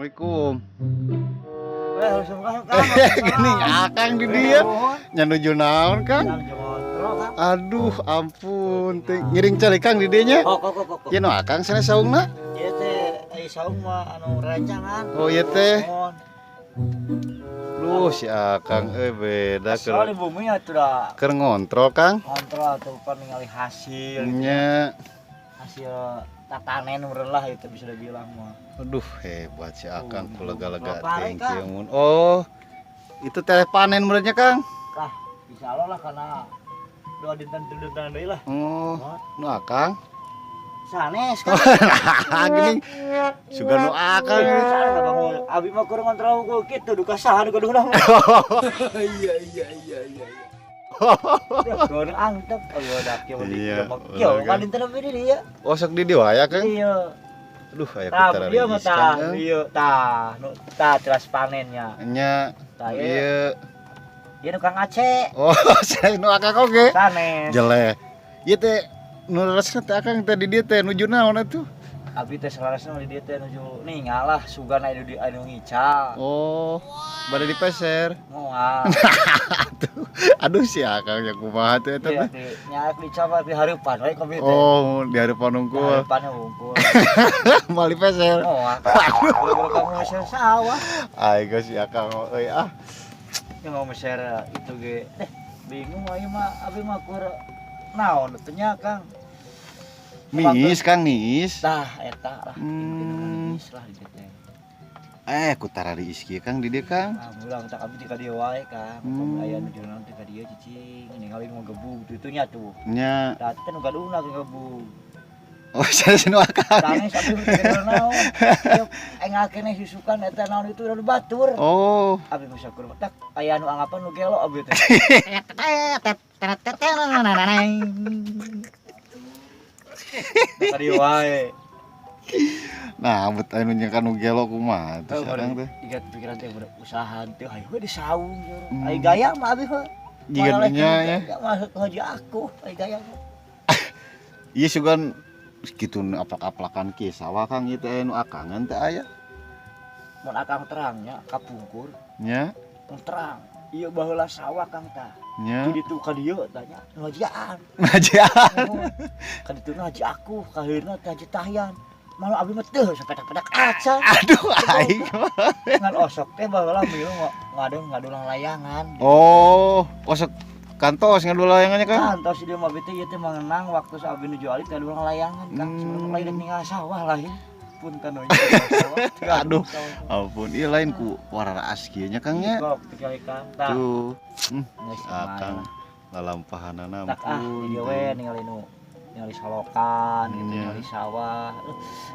Assalamualaikum. Eh, Gini akang di dia. Nya nuju naon, Kang? Aduh, ampun. Teh ngiring cari Kang di dieu nya. Oh, kok kok kok. Ieu nu akang sanes saungna? Ieu teh ai saung mah anu rencangan. Oh, ieu teh. Duh, si akang euy beda Soalnya keur bumi atuh da keur ngontrol, Kang. Kontrol atau pan ningali hasil gitu. Nya. Hasil tatanen meureun lah itu bisa dibilang mah. Aduh, hebat si akang ku lega-lega Pare, thank Kang. You mun. Oh, itu teh panen meureun nya, Kang? Kah, bisa Allah lah karena dua dinten tilu dinten deui lah. Oh, nu akang. Sanes kan. Geuning sugan nu akang. Sanes abang abi mah kurang kontrol ku kitu duka saha nu gaduhna mah. Iya. Kurang antep oh dak kieu mah Iya, kieu bener, mah Kang. dinten abi di dieu. Oh, sok di dieu aya, Kang. Iya. Aduh, aya Tah, ku ieu mah tararis, tah, Kang. ieu tah, nu tah teras panennya. Nya. Tah, ieu. Ieu. Ieu nu Kang Aceh. Oh, saya nu akang oge. Sanes. Jeleh. Ieu teh nu leresna teh akang teh di dieu teh nuju naon atuh? Abi teh selaresna di dieu teh nuju ningal lah sugan anu di anu ngical. Oh, bade dipeser. Moal. Aduh, aduh si akang ya kumaha teh eta Iya, teh. di nyaak dicoba di hareupan we kopi teh. Oh, di hareupan unggul. Hareupan wungkul. Moal dipeser. Moal. Gara-gara kamu meser sawah. Ai geus si akang euy ah. Yang mau meser itu ge. Deh, bingung aing mah abi mah kur naon teh nya Kang. Niis Kang, niis. Tah eta lah intina mah niis lah di dieu teh. Eh, ku tarariis kieu Kang di dieu Kang. Ah, mulang tak abi ti ka dieu wae Kang. Upami aya nu naon ti ka dieu cicing ningali nu gebug kitu nya tuh. Nya. Tah teh nu gaduhna ge gebug. Oh, saya nu akang. Sanes abi mah teu naon. Ieu engal keneh susukan eta naon itu udah batur. Oh. Abi mah sakur mah tak aya nu anggapan nu gelo abi teh. Ka dieu wae. Nah, bet anu nya kan nu gelo kumaha teh Oh, si akang teh. Ingat pikiran teh budak usaha teh hayu we di saung. Ai gaya mah abi mah. Jiga Malah nya ya. Masuk haji aku, ai gaya mah. Iya sugan kitu nu aplak-aplakan kieu sawah Kang ieu teh nu akangan teh aya. Mun akang terangnya kapungkur. Nya. Mun terang. Ieu baheula sawah Kang tah. Nya. Di ditu ka dieu tanya nu hajian. Hajian. Ka ditu nu haji aku, ka heurna teh haji Tahyan. Malah abi mah teu sapedak-pedak acan. Aduh aing mah. Ngan osok teh baheula milu ngadulang layangan. Oh, osok kantos ngadulang layangannya Kang? Kantos dia mah teh ieu teh mengenang waktu abi nuju alit ngadulang layangan Kang. Sebelum lain rek ninggal sawah lain. Punten we. Aduh. Ampun, ieu lain ku wararaas kieu nya Kang nya. Kok tinggal Kang. Tah. Tuh. Geus Akang lalampahanana Tak ah, ampun. di dieu we ningali nu ningali solokan gitu, Nya. ningali sawah.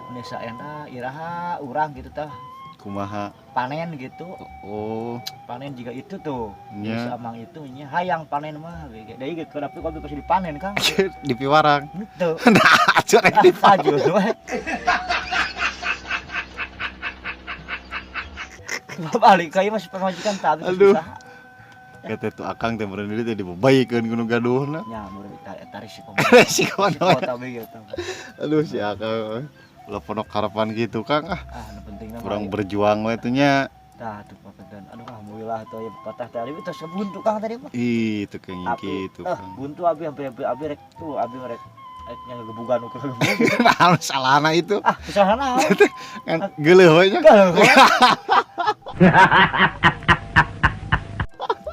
Ini saena iraha urang gitu tah. Kumaha? Panen gitu. Oh, Panen juga itu tuh. Nya. Bisa amang itu nya hayang panen mah ge. Deui ge kenapa kok bisa dipanen Kang? Di piwarang. Henteu. Nah, atuh rek Ah, ajul we. Balik ka ieu mah pamajikan tah abi Aduh. susah. Kata tuh akang teh meureun deui teh dibebaikeun ku nu gaduhna. Nya meureun eta risiko. Risiko Risiko tapi gitu. Aduh si akang ulah ponok harapan gitu Kang ah. Ah, nu pentingna mah Kurang berjuang we teh nya. Tah tuh papetan. Aduh alhamdulillah tuh aya patah teh abi tos buntu Kang tadi mah. Ih, itu kenging Abi, gitu Kang. Buntu abi hampir-hampir abi rek tuh abi rek rek nya ngegebugan nu kegebug. Nah, salahna itu. Ah, kesalahan naon? Kan geuleuh we nya.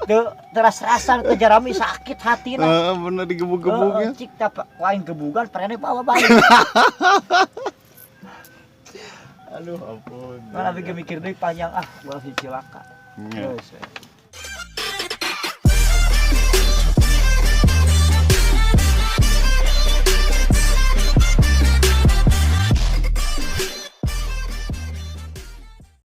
Teu teras-rasan teu jarami sakit hatina. Heeh, bener digebug-gebugnya. Heeh, cik tah lain gebugan parene bawa balik. Aduh ampun. Malah abi ge mikir deui panjang ah, ulah si cilaka. Nya. Geus we.